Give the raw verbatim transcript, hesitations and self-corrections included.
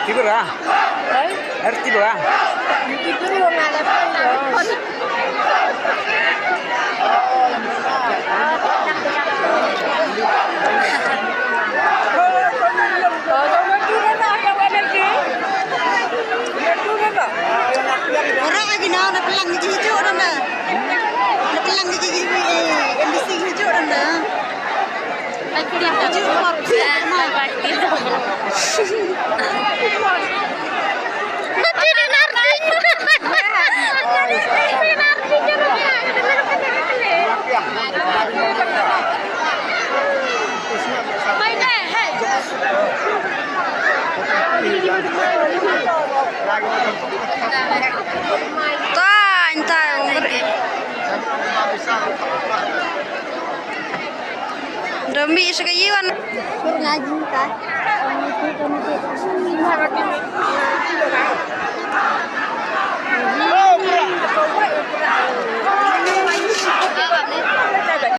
Tibra. Hai? Er tibra. Tibra nga la. Ora lagi na, na pelang lagi hijau dah na. Na pelang lagi, eh, M D C hijau dah na. Tang, tang. Demi sekayuan. Ngaji ka.